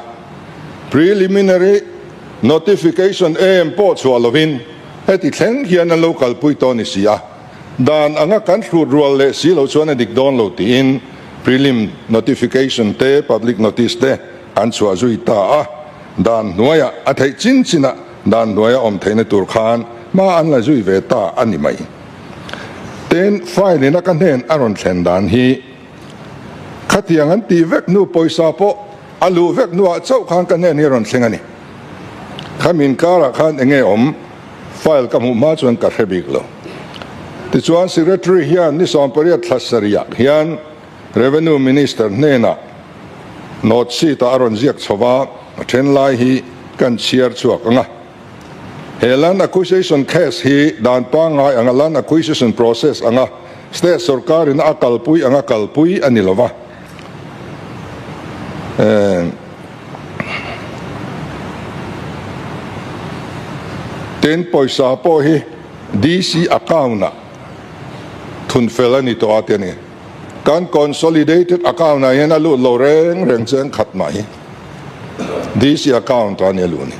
preliminary notification em pawh chhuah lovin heti thleng hian an lo kalpui tawh a ni si a, dan anga kan hrut rual leh si lo chuan a dik dawn lo tiin. Prelim notification te, public notice te an chhuah zui ta a, dan hnuaiah a theih chin chinah dan hnuaia awm theihna tur khan hma an la zui ve ta a ni mai. Tin, file ina ka hnen a rawn thlen dan hi khatiang an tih vek hnu pawisa pawh a luh vek hnuah chauh khan ka hnen hi a rawn thleng a ni. Khami inkarah khan enge awm file ka hmuh hma chuan ka hre bik lo. Tichuan Secretary hian ni 18 thla sarihah hian Revenue Minister hnenah note sheet ah a rawn ziak chho va, a then lai hi kan chhiar chhuak ang a. He land acquisition case hi dan pangngai anga land acquisition process anga state sorkar in a kalpui anga kalpui a ni lo va. Tin, pawisa pawh hi DC account ah thun fel a ni tawh a ti a ni. Kan consolidated account ah hian a lut lo reng reng cheng khat mai. DC account ah a ni a luh ni.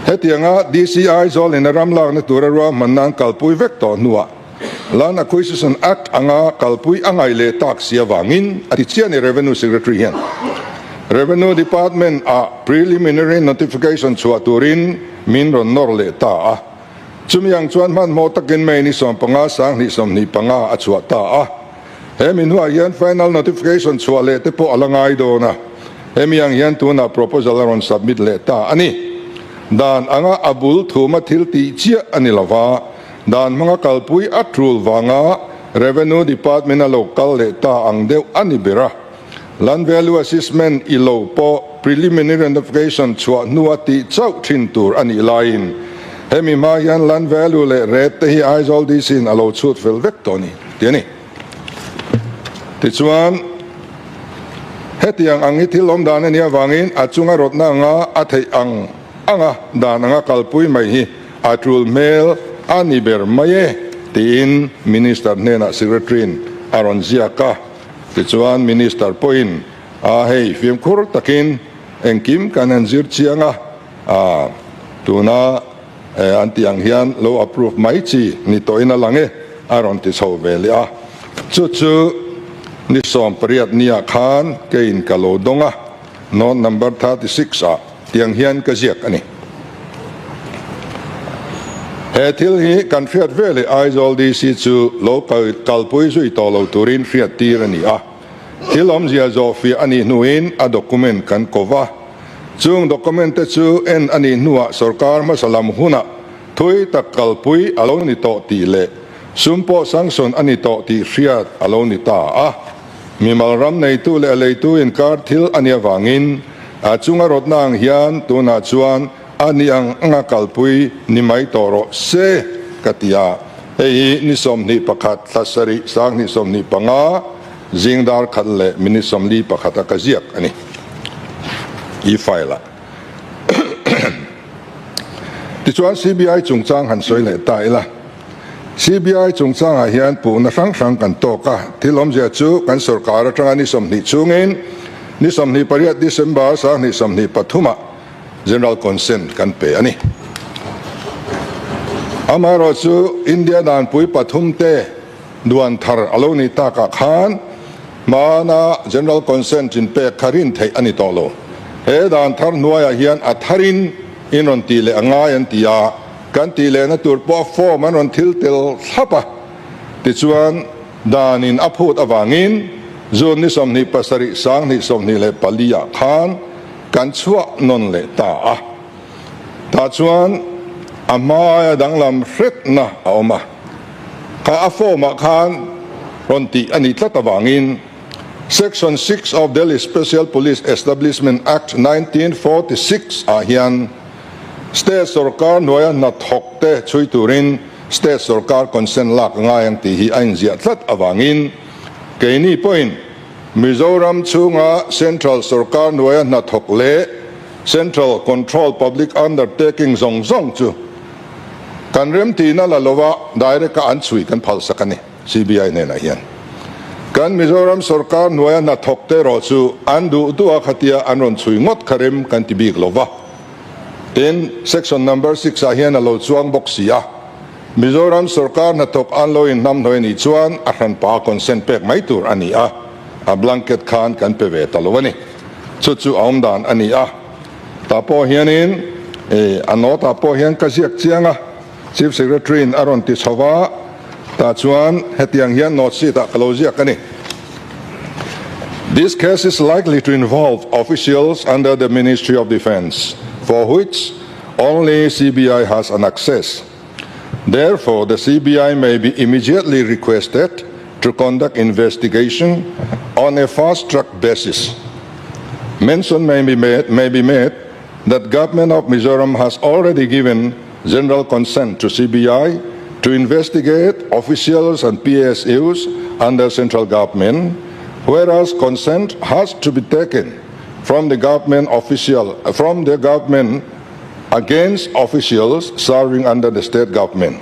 Hetianga DC Aizawl in a ram lakna tura ruahmanna an kalpui vek tawh hnuah Land Acquisition Act anga kalpui a ngaih leh tak si avangin a ti chiah a ni Revenue Secretary hian Revenue Department ah preliminary notification chhuah turin min rawn nawr leh ta a. Chumi ang chuan hmanhmawh takin May ni 15 2025 a chhuah ta a. He mi hnuah hian final notification chhuah leh te pawh a la ngai dawn a, hemi ang hian tunah proposal a rawn submit leh ta a ni. Dan anga a bul thuma thil tih chiah a ni lova, Dan hmanga kalpui a tul vanga Revenue Department a lo kal leh ta ang deuh a ni ber a. Land Value Assessment i lo pawh Preliminary Notification chhuah hnua tih chauh thin tur a nih laiin hemi hma hian Land Value leh Rate te hi Aizawl DC in a lo chhut fel vek tawh a ni tih a ni. Tichuan, hetiang ang hi thil awm dan a nih avangin a chunga rawtna anga a theih ang anga dan anga kalpui mai hi A tul hmel a ni ber mai e, tiin Minister hnenah Secretary-in a rawn ziak a. Tichuan Minister pawhin, A hei, fimkhur takin engkim kan han zir chiang a, a tuna an tih ang hian lo approve mai chi ni tawhin a lang e, a rawn ti chho ve leh a. Chu chu ni 18 niah khan keiin ka lo dawng a, note number 36 ah. Tiang hian ka ziak a ni. He thil hi kan hriat ve leh Aizawl DC chu lo kalpui zui tawh lo turin hriat tir a ni a. Thil awmzia zawhfiah a nih hnuin a document kan ko va. Chung document te chu en a nih hnuah sorkar hmasa lam hunah thui tak kalpui a lo ni tawh tih leh sum pawh sanction a ni tawh tih hriat a lo ni ta a. Mimal ram neitu leh a leitu inkar thil a nih avangin a chunga rawtna ang hian tunah chuan a ni ang anga kalpui ni mai tawh rawh se ka ti a. Hei hi ni 21 thla sarih 2025 zing dar khat leh minute 41 a ka ziak a ni. E-file ah. Tichuan CBI chungchang han sawi leh ta ila. CBI chungchangah hian puhna hrang hrang kan tawk a, thil awmzia chu kan sorkar atanga ni 20 chungin ni 28 December 2023 ah General Consent kan pe a ni. Amaherawh chu India danpui pathum te duan thar a lo nih takah khan hmana General Consent in pek kha rin theih a ni tawh lo. He dan thar hnuaiah hian a tharin in rawn tih leh a ngai an ti a. Kan tih lehna tur pawh form an rawn thil tel thlap a, tichuan danin a phut avangin June ni 27 2024 ah khan kan chhuah nawn leh ta a. Tah chuan a hmaia danglam hretna a awm a, kha a form ah khan rawn tih a nih tlat avangin Section 6 of Delhi Special Police Establishment Act 1946 ah hian State sorkar hnuaia hnathawk te chhui turin State sorkar consent lak a ngai ang tih hi a inziah tlat avangin keini pawhin Mizoram chhunga Central sorkar hnuaia hnathawk leh Central Control Public Undertaking zawng zawng chu kan remtihna la lova direct a an chhui kan phalsak a ni. CBI hnenah hian kan Mizoram sorkar hnuaia hnathawk te erawh chu an duh duh a khatia an rawn chhui ngawt kha rem kan ti bik lo va. Tin, section number 6 ah hian a lo chuang bawk si a. Mizoram sorkar hnathawk an lo inhnamhnawih a nih chuan a hranpa consent pek mai tur a ni a, a blanket khan kan pe ve ta lo a ni. Chu chu a awm dan a ni a. Tah pawh hianin a note ah pawh hian ka ziak chiang a, Chief Secretary in a rawn ti chho va, tah chuan hetiang hian note sheet ah ka lo ziak a ni. This case is likely to involve officials under the Ministry of Defence for which only CBI has an access. Therefore, the CBI may be immediately requested to conduct investigation on a fast-track basis. Mention may be made, may be made that government of Mizoram has already given general consent to CBI to investigate officials and PSUs under central government, whereas consent has to be taken from the government official from the government against officials serving under the state government.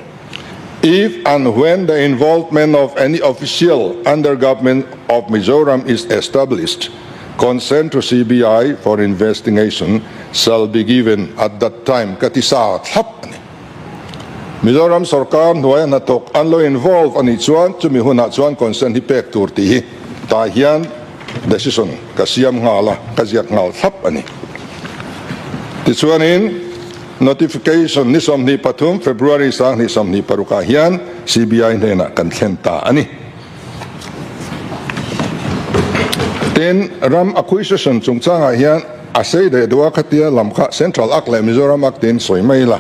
If and when the involvement of any official under government of Mizoram is established, consent to CBI for investigation shall be given at that time ka ti sa thlap a ni. Mizoram sorkar hnuaia hnathawk an lo involve a nih chuan chumi hunah chuan consent hi pek tur tih hi tah hian decision ka siam nghal a, ka ziak nghal thlap a ni. Tichuanin notification ni 23 February 2026 ah hian CBI hnenah kan thlen ta a ni. Tin, ram acquisition chungchangah hian a sei leh duh a, khatia lam kha Central Act leh Mizoram Act tiin sawi mai ila.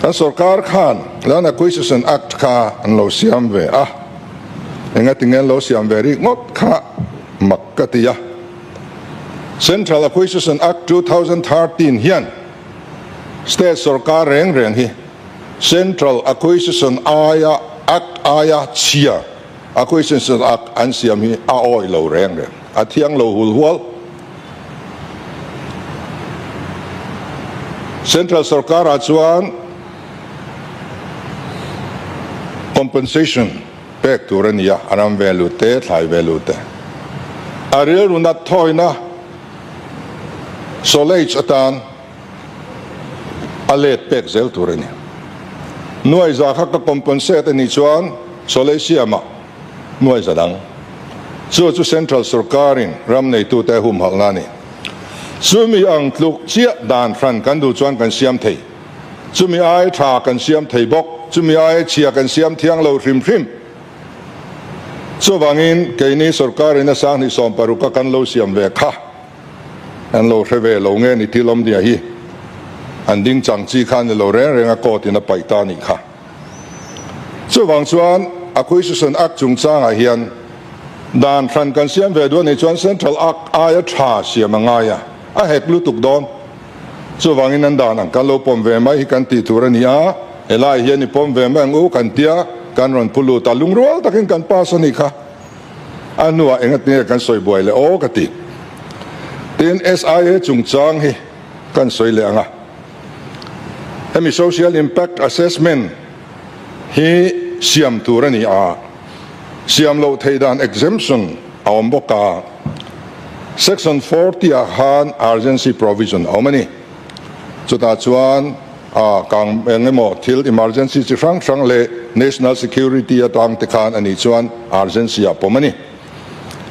Kan sorkar khan Land Acquisition Act kha an lo siam ve a, engatinge an lo siam ve rik ngawt kha mak ka ti a. Central Acquisition Act 2013 hian State sorkar reng reng hi Central Acquisition aia Act aia chhia Acquisition Act an siam hi a awih lo reng reng, a thiang lo hul hual. Central sorkarah chuan compensation pek tur a ni a, a ram value te, thlai value te. A rilru nat thawina solace atan a let pek zel tur a ni. Nuaiza kha ka compensate a nih chuan sawlei siamah nuaiza dang. Chu chu Central sorkarin ram neitute a humhalhna a ni. Chumi ang tluk chiah dan hran kan duh chuan kan siam thei. Chumi ai tha kan siam thei bawk. Chumi ai chhia kan siam thiang lo hrim hrim. Chuvangin keini sorkarin a 2016 a kan lo siam ve kha. An lo hre ve lo nge ni thil awmdia hi an ding chang chi kha ni lo reng reng a court in a paih ta nih kha. Chuvang chuan Acquisition Act chungchangah hian dan hran kan siam ve duh a nih chuan Central Act aia tha siam a ngai a, a hek lutuk dawn. Chuvangin an dan ang kan lo pawm ve mai hi kan tih tur a ni a, helai hian i pawm ve mai ang u kan tia kan rawn pu lut a, lungrual takin kan pass a nih kha. A hnuah engatinge kan sawi buai leh aw ka ti. Tin, SIA chungchang hi kan sawi leh ang a. Hemi Social Impact Assessment hi siam tur a ni a, siam loh theih dan exemption a awm bawk a. Section 40 ah khan urgency provision a awm a ni. Chutah chuan A kang eng emaw thil emergency chi hrang hrang leh national security atang te khan a nih chuan urgency ah pawm a ni.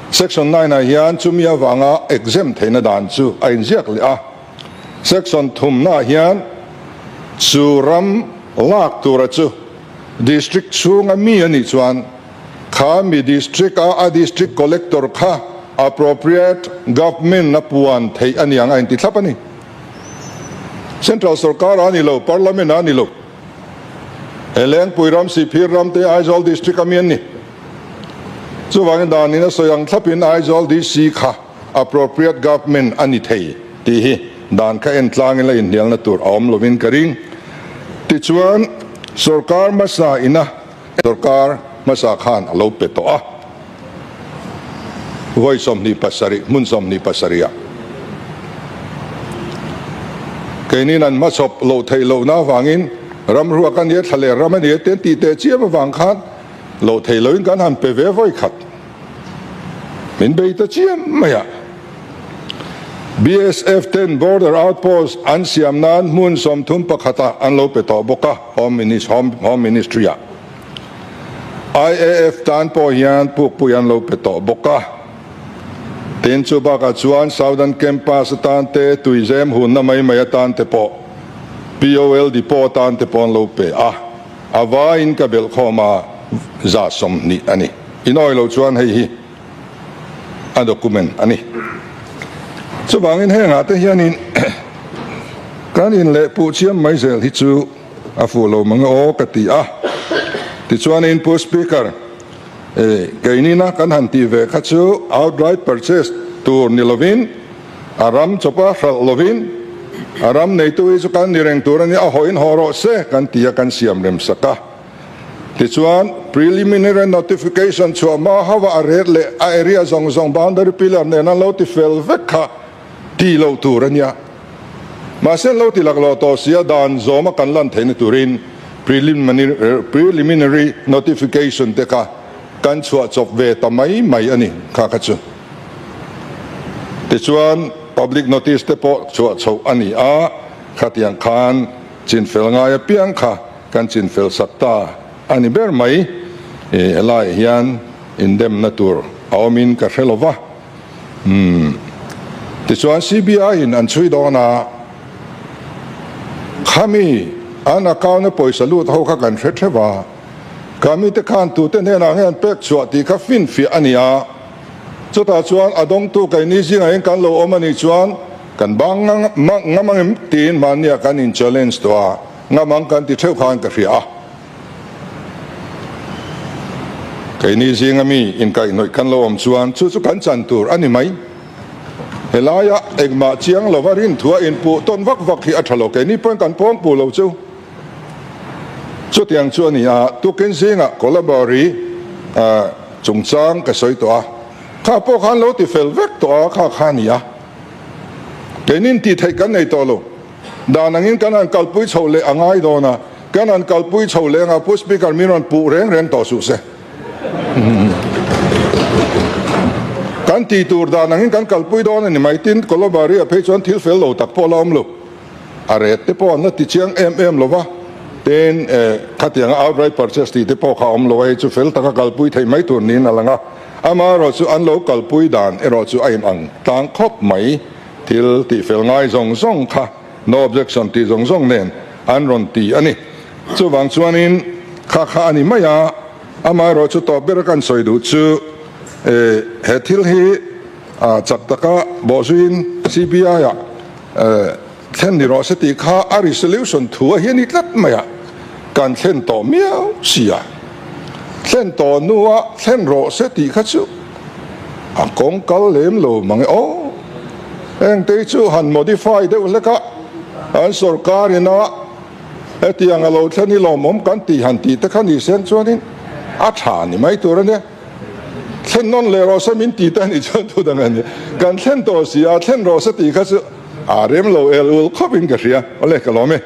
Section 9 ah hian chumi avanga exempt theihna dan chu a inziak leh a. Section thumna ah hian chu ram lak tura chu district chhunga mi a nih chuan kha mi district a a district collector kha appropriate government a puan theih a niang a inti thlap a ni. Central sorkar a ni lo, Parliament a ni lo. He Lengpui ram, Sihphir ram te Aizawl District a mi an ni. Chuvangin dan in a sawi ang thlapin Aizawl DC kha appropriate government a ni thei tih hi dan kha en tlangin la inhnialna tur a awm lovin ka ring. Tichuan, sorkar hmasa ina sorkar hmasa khan a lo pe tawh a. Vawi 27, hmun 27 ah keinin an hmachhawp loh theih lohna avangin ram ruak a nia, thla leh ram a nia te an tih teh chiam avang khan loh theih lohin kan han pe ve vawi khat. Min bei ta chiam mai a. BSF ten Border Outpost an siam nan hmun 31 ah an lo pe tawh bawk a, Home Ministry ah. IAF tan pawh hian pukpui an lo pe tawh bawk a. Tin, chu bakah chuan Southern Campus atan te, Tuizem hunna mai mai atan te pawh, POL Depot atan te pawh an lo pe a. A vaiin ka belh khawm a, 120 a ni. Inawi lo chuan hei hi a document a ni. Chuvangin hengah te hianin kan inlehpuh chiam mai zel hi chu a fuh lo mang aw ka ti a. Tichuanin Pu Speaker, Keinina kan han tih ve kha chu outright purchase tur ni lovin, a ram chawpa hralh lovin, a ram neitu hi chu kan ni reng tur a ni, a hawiin haw rawh se kan ti a, kan siam rem sak a. Tichuan, preliminary notification chhuah hma hauha a ret leh a area zawng zawng boundary pillar nen an lo ti fel vek kha ti lo tur a nia. Mahse an lo ti laklawh tawh sia dan zawma kan lan theihna turin preliminary notification te kha kan chhuah chawp ve ta mai mai a ni kha kha chu. Tichuan public notice te pawh chhuah chhoh a ni a, khatiang khan chinfel ngai apiang kha kan chinfel sak ta a ni ber mai. Helaiah hian indemna tur a awmin ka hre lo va. Umm. Tichuan CBI in an chhui dawn a, khami an account a pawisa lut ho kha kan hre theuh a, khami te khan tute hnenah nge an pek chhuah tih kha finfiah a ni a, chutah chuan a dawngtu keini zingah hian kan lo awm a nih chuan kan bang ngam ang em tiin mahnia kan in challenge tawh a, ngam ang kan ti theuh khan ka hria a. Keini zinga mi inkaihhnawih kan lo awm chuan chu chu kan chan tur a ni mai. Helaia engmah chiang lova rinthua inpuh tawn vak vak hi a tha lo. Keini pawhin kan pawng puh lo chu. Chutiang chu a ni a, tukin zingah Kolabari chungchang ka sawi tawh a, kha pawh khan lo ti fel vek tawh a, kha kha a ni a. Keinin tih theih kan nei tawh lo. Dan angin kan han kalpui chho leh a ngai dawn a, kan han kalpui chho leh anga Pu Speaker min rawn puh reng reng tawh suh se. Kan tih tur dan angin kan kalpui dawn a ni mai. Tin, Kolobari ah phei chuan thil fel lo tak pawh la awm lo. A ret te pawh an la ti chiang em em lo va. Tin, khatianga outright purchase tih te pawh kha a awm lo a, hei chu fel taka kalpui theih mai tur niin a lang a. Amaherawh chu an lo kalpui dan erawh chu a inang tlang khawp mai. Thil tihfel ngai zawng zawng kha no objection tih zawng zawng nen an rawn ti a ni. Chuvang chuanin kha kha a ni mai a, amaherawh chu tawp ber a kan sawi duh chu he thil hi chak taka bawhzuiin CBI ah thlen ni rawh se tih kha a resolution thu a hi a ni tlat mai a, kan thlen tawh miau si a, thlen tawh hnua thlen rawh se tih kha chu A kawng kal lem lo mang e aw. Hengte hi chu han modify deuh hlek a, an sorkar ina hetiang a lo thlen hi lawmawm kan tih han tih te kha ni sen chuanin a tha ni mai tur a nia. Thlen nawn leh rawh se min ti te a nih chuan thu dang a ni. Kan thlen tawh si a, thlen rawh se tih kha chu a rem lo el ul khawpin ka hria. Awle ka lawm e.